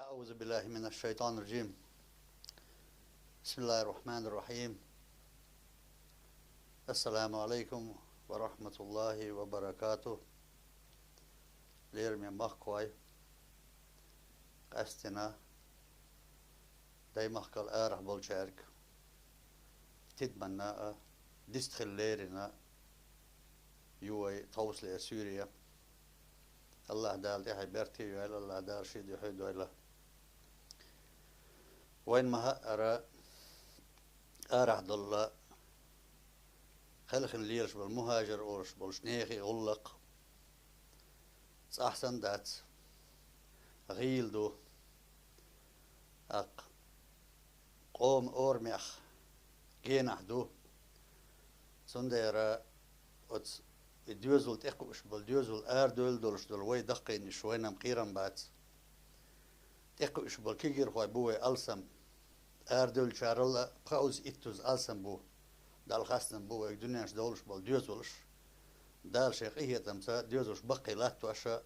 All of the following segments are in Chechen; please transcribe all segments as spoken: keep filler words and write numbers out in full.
أعوذ بالله من الشيطان الرجيم. بسم الله الرحمن الرحيم. السلام عليكم ورحمة الله وبركاته. Лераме махкой, къаьстина даймахкал арахь болчаьрга, тидамна а, дистхила лерина а ю вай тховсалера суьйре. Аллахь Дала тӀехь берте а йойла, Аллахь Дала шен дуьхьа а дойла. Вайна ма хаъара, арахь долла, кхелхина лелаш болу мухӀажар олуш болчу нехан гӀуллакх цӀахь санна дац, гӀийла ду. ТӀаккха къоман орамех генахь ду. Цундела оцу и доьзал тӀекхуьуш болу, доьзал арадевлла долуш долу вай даккхийнаш вайна-м кхерам бац. ТӀекхуьуш болу кегийрхой бу вай алсам. Арадевллачарал а пхоьазза, иттазза алсам бу. Далла хастам бу вайга дуьненчу довлуш болу доьзалш. Дала шен къинхетамца доьзалш баккхий латтош а,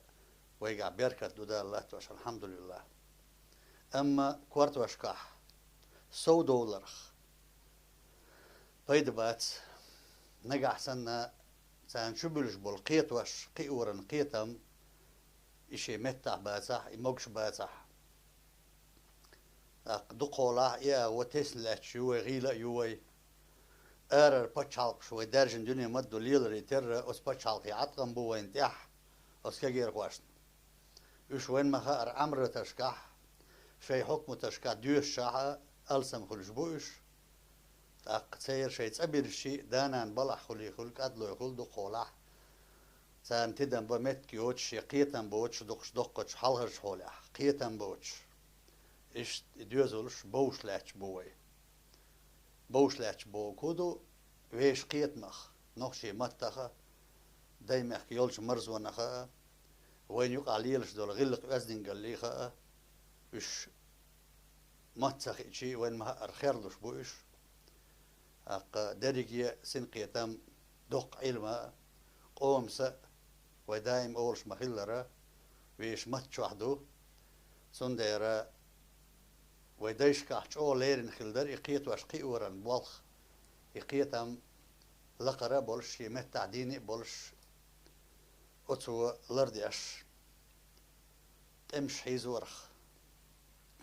вайгахь беркат ду Дала латтош, алхьамдулиллахь. Амма кортошкахь сов довларх пайда бац. Нагахь санна царна чу буьллуш болу кхетош, кхиоран кхетам, и шен меттахь бацахь, и могуш бацахь, тӀаккха дукхахьолахь и а вон тесна лаьтташ ю вай, гӀийла а ю вай. Арара пачхьалкхаш вай даьржина дуьне ма-дду леларе терра, оцу пачхьалкхийн Ӏаткъам бу вайна тӀехь, оцу кегийрхошна. Уьш вайна ма хаъара Ӏамраташкахь, шайн хьукматашкахь доьшушехь а алсам хуьлуш бу уьш. ТӀаккха церан шайн цӀа бирзича а, да-нана балахь хуьлий хуьлу, кӀадлой хуьлу дукхахьолахь. Царна тидам бан меттиг йоцуш, шен кхетам боцуш, дукхахьолахь доккхачу хьалхарчу хьолехь кхетам боцуш. Иштта и доьзалш бовш лаьтташ бу вай. Бовш лаьтташ бохург хӀун ду? Вешан кхетамах, нохчийн маттах а, даймехкан йолчу марзонах а, вайна юкъахь лелаш долу гӀиллакх-оьздангаллех а, уьш матта ца хиъча а, вайна ма хаъара херлуш бу уьш. ТӀаккха дерриге а синкхетам, доккха Ӏилма а, къоман са а, вай даим олуш ма-хиллара, вешан матта чохь ду. Цундела вай дайшкахь чӀогӀа лерина хилла дара и кхетош кхиоран болх, и кхетам лакхара а болуш, шен меттахь дийна а болуш, оцо лардеш, тӀемаш хьийзорах,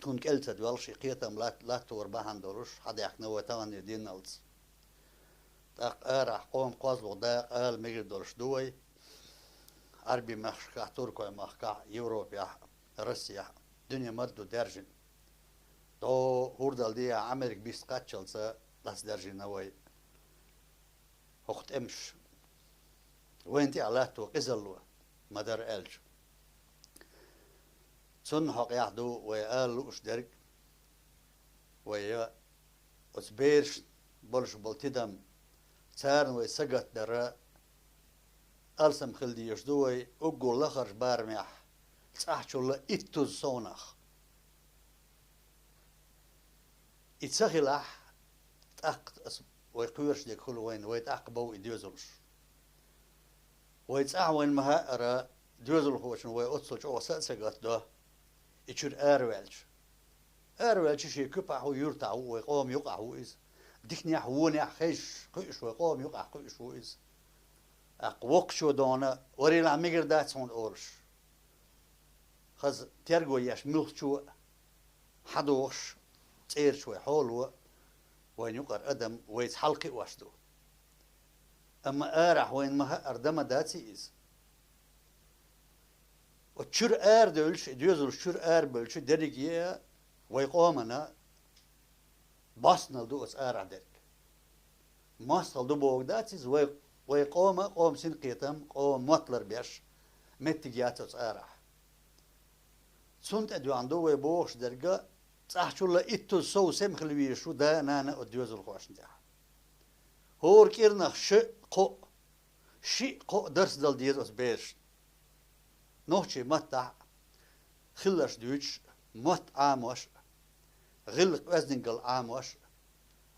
тхуна кӀел ца доьлхуш, и кхетам лат-, латторан бахьана долуш, хьадаьхкина вай таханлера деналц. ТӀаккха арахь къоман кхозлагӀа дакъа ала мегар долуш ду вай. Ӏарбийн мехкашкахь, туркойн махкахь, Европехь, Россехь, дуьне ма-дду даьржина. ДӀо хӀордал дехьа Ӏамерга бист кхаччалца лаца даьржина вай хӀокху тӀемаш. Вайна тӀехь латто къизалло ма-дарра аьлча. Цунна хьокъехь ду вай ала лууш дерг, вай оцу берашна болуш болу тидам, царна вай сагатдар а алсам хила дезаш ду вай уггар лахарчу барамехь цӀахьчул а иттузза совнах. И ца хилахь, тӀаккха аса вай кхоьруш дерг хуьлу вайна, вай тӀаккха бов и доьзалш. Вай цӀахь вайна ма-хаъара, доьзалхочун вай оццул чӀогӀа са а ца гатдо, и чуьра араваьлча. Араваьлча шен куьпахь ву, юьртахь ву, вай къоман юкъахь ву иза. Диканехь, вонехь хезаш, кхуьуш вай къоман юкъахь кхуьуш ву иза. ТӀаккха воккхачо дона, варелахь мегар дац хьуна олуш. Хаза терго еш муьлххачо а, хьадогӀуш цӀерачу вай хьоло, вайна юкъара адам вайца хьалакхиош ду. Амма арахь вайна ма-хаъара дан ма дац иза. Оцу чуьра арадевлча, и доьзалш чуьра арабевлча, дерриге а вай къомана бӀостанал ду оцу арахь дерг. МостагӀа ду бохург дац иза, вай, вай къома, къоман синкхетам, къоман мотт ларбеш меттиг яц оцу арахь. Цунна тӀедоьгӀна ду вай бохуш дерг а, цӀахьчул а иттузза сов сема хила везаш ву да а, нана а оцу доьзалхошна тӀехь. ХӀора кӀирнах шиъ, кхоъ, шиъ, кхоъ дарс дала деза оцу берашна. Нохчийн маттахь хилларш дуьйцуш, мотт Ӏамош, гӀиллакх-оьздангалла Ӏамош,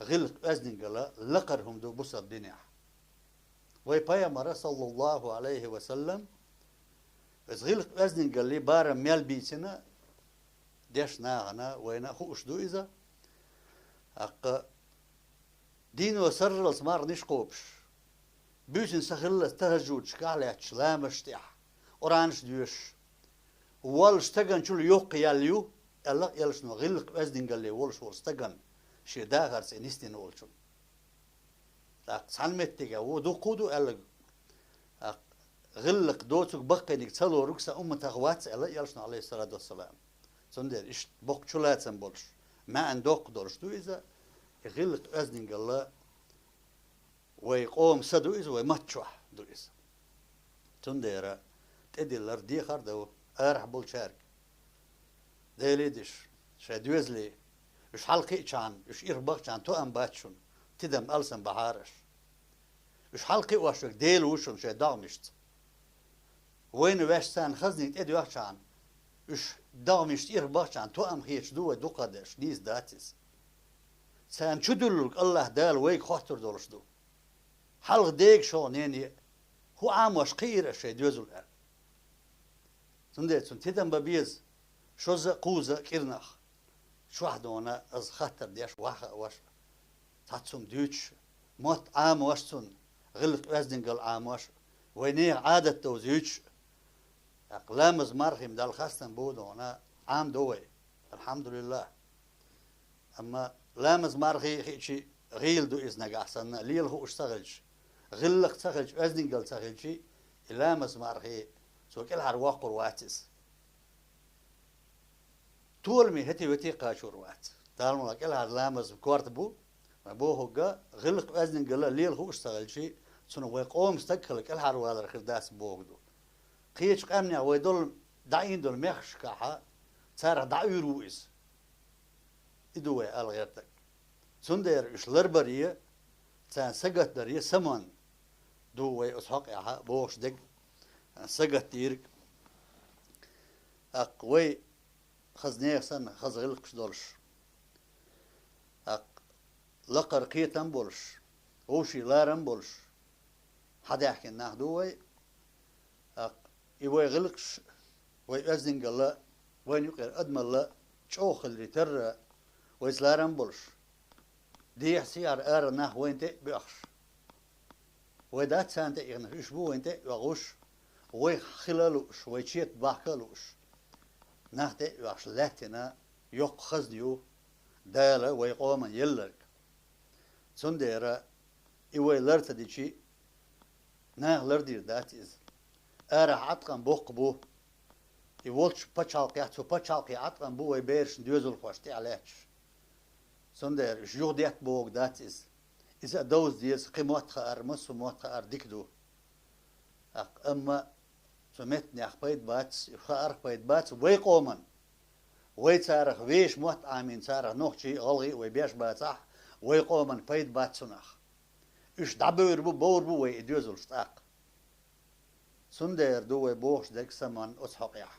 гӀиллакх-оьздангалла лакхара хӀума ду бусалба динехь. Вай Пайхамара, саллаллаху Ӏалайхи ва саллам, иза гӀиллакх-оьздангаллин барам мел бийцина, деш нахана вайна хууш ду иза. ТӀаккха дийно сарралц марханаш кхобуш, буьйсанна са хиллалц тахажжудашкахь лаьтташ, ламазаш тӀехь, Къуръанаш доьшуш волуш стагана чул йоккха ял ю, аьлла элчано, гӀиллакх-оьздангалле волуш волу стагана шен дахарца и нисдина волчун. ТӀаккха цхьана меттигехь ву дуккха а ду аьлларг. ТӀаккха гӀиллакх доцург, баккхийниг ца лорург сан умматах вац аьлла элчано, Ӏалайхиссалату вассалам. Цундела иштта боккха чулацам болуш, маьӀна доккха долуш ду иза, и гӀиллакх-оьздангалла вай къоман са ду иза, вай матта чохь ду иза. Цундела тӀедиллар дехар а ду арахь болчаьрга. Деле а деш, шайн доьзале, уьш хьалакхиъчхьана, уьш ирх бахчхьана тоам бац шуна, тидам, алсам бахьара аша. Уьш хьалакхиош верг Дела ву шуна шайн догӀмашца. Вайна ваьш царна хазниг тӀедоьхчхьана, уьш догӀмашца ирх бахчхьана тоам хеташ ду вай дукхахдерш, нийса дац иза. Царна чудуьллург АллахӀ Дала вайга хоттур долуш ду. Хьалха дега шо, нене, хӀун Ӏамош кхиира аш шайн доьзал аьлла. Цундела цунна тидам бан беза, шозза а, кхузза а кӀирнах. Чохь дона аса хаттар деш ваха а ваша. Цхьацца хӀума дуьйцуш, мотт Ӏамош цунна, гӀиллакх-оьздангалла Ӏамош, вай нехан Ӏадат довзуьйтуш. ТӀаккха ламаз-мархий-м Далла хастам бу дона, Ӏамадо вай. АлхьамдулиллахӀ. Амма ламаз-мархий хиъчи гӀийла ду иза нагахь санна, лела хууш ца хилча, гӀиллакх ца хилча, оьздангалла ца хилчи, и ламаз-мархий цо кӀелхьара воккхур вац иза. Толаме хӀетте-ветте кхачор вац. Далла мукъ лахь, кӀелхьара ламаз корта бу, ма бохург, гӀиллакх-оьздангалла лела хууш ца хилчи, цунах вай къоман стаг хила кӀелхьара валар хир дац бохург ду. Кхечу къаьмнех вай долу дӀаийна долу мехкашкахьа, царах дӀауьйр ву иза. И ду вай ала гӀертарг. Цундела уьш ларбаре, царна сагатдаре самонна ду вай оцу хьокъехьа бохуш дерг, сагатдийриг. ТӀаккха вай хаза нехан санна, хаза гӀиллакхаш долуш, тӀаккха лакхара кхетам болуш, вовшийн ларам болуш, хьадаьхкина нах ду вай. ТӀаккха и вай гӀиллакхаш, вай оьздангалла, вайна юкъера адамалла чӀогӀа хиларе терра, вайца ларам болуш, дехьа-сехьара ара нах вайна тӀе а боьхуш. Вай дац царна тӀе а ихнарш, уьш бу вайна тӀе а оьхуш, вайх хила а лууш, вай чета бахка а лууш. Нах тӀе а оьхуш лаьттина йоккха хазна ю Дала вай къоманна елларг. Цундела и вай лар ца дичи, наха лардийр дац иза. Арахь Ӏаткъам боккха бу. И волчу пачхьалкхехь, цу пачхьалкхе Ӏаткъам бу вай берашна доьзалхошна тӀехь лаьтташ. Цундела уьш юхадетта бохург дац иза. Иза а довза деза, кхин мотт хаар, массо а мотт хаар дика ду. ТӀаккха амма цу меттанех пайда бац, хаарх пайда бац вай къоман. Вай царах вешан мотт Ӏамийна, царах нохчий а, гӀалгӀай а вай беш бацахь, вай къоман пайда бац цунах. Уьш дӀабевр бу, бовр бу вай и доьзалш тӀаккха. Цундела ду вай бохуш дерг самонна оцу хьокъехь.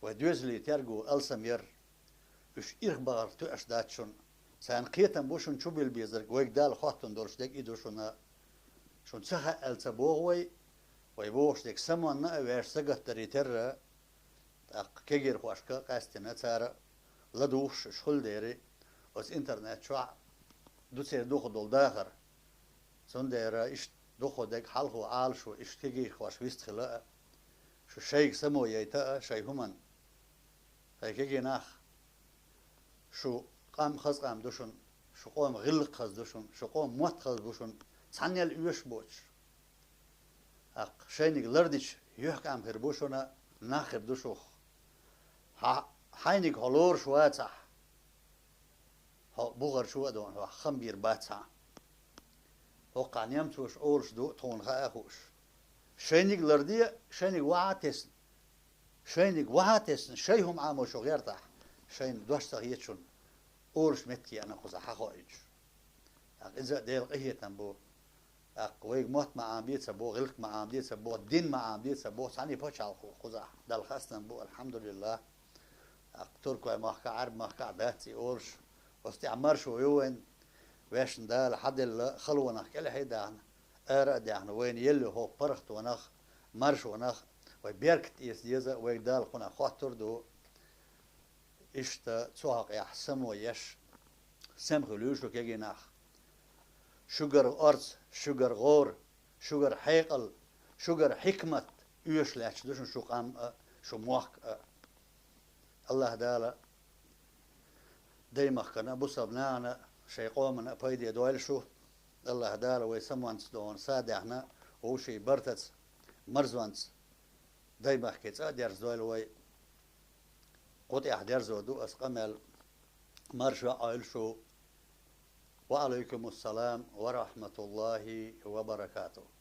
Вай доьзалийн терго алсам яр. Уьш ирх бахар тоьаш дац шуна. Царна кхетам бу шуна чубилла безарг, вайга Дала хоттун долуш дерг и ду шуна. Шуна ца хаьа аьлла ца боху вай, вай бохуш дерг самонна а ваьш сагатдаре терра, тӀаккха кегийрхошка а къаьстина, цара а ладугӀуш уьш хуьлу дерий, оцу интернет чохь ду церан духу долу дахар. Цундела иштта духу дерг хьалхо Ӏалашо иштта кегийрхош вист хила а, шу шайга само яйта а шайн хӀуманна. Хьай кегий нах, шу къам хаза къам ду шуна, шу къоман гӀиллакх хаза ду шуна, шу къоман мотт хаза бу шуна, цхьаннел оьшуш боцуш. ТӀаккха шайниг лардича, юьхькӀам хир бу шуна, нах хир ду шух. Хьа-, хьайниг хьо лоруш вацахь, хьо бухарчо а дона, хьох хам бийр бац хьан. ХӀокхахь немцоша олуш ду, тхуна хаа а хууш. Шайниг ларде, шайниг вахьа а тесна. Шайниг вахьа а тесна, шай хӀума Ӏамо шу гӀертахь, шайна дош ца хета шуна, олуш меттиг еана кхузахь хьахоуьйтуш. ТӀаккха иза а Делан къинхетам бу. ТӀаккха вайга мотт ма Ӏамаде ца боху, гӀиллакх ма Ӏамаде ца боху, дин ма Ӏамаде ца боху, цхьаьна пачхьалкх ву кхузахь, Далла хастам бу, алхьамдулиллахӀ. ТӀаккха Туркойн махкахь, Ӏаьрбийн махкахь дац и олуш, оцу тӀехь маршо ю вайн, вешна Дала хьаделла халонах кӀелхье а даьхна, ара а даьхна, вайна елла хӀокху паргӀатонах, маршонах вай беркат эца деза, вайга Дала кхунах хоттур а ду. Иштта цу хьокъехь само еш, сема хуьлийла шу, кегий нах. Шуьгара орца, шуьгара гӀора, шуьгара хьекъал, шуьгара хьикмат оьшуш лаьтташ ду шуна шу къам а, шу мохк а. АллахӀ Дала даймахкана а, бусалба нахана а, шайн къомана а пайде дойла шу. АллахӀ Дала вай самонца догӀун са даьхна, вовшийн бартаца, марзонца даймахке цӀа а дерзадойла вай. Кху тӀехь дерзо ду ас къамел, марша Ӏойла шу. Ва Ӏалайкумуссалам ва рахьматуллахӀи ва баракатухӀ.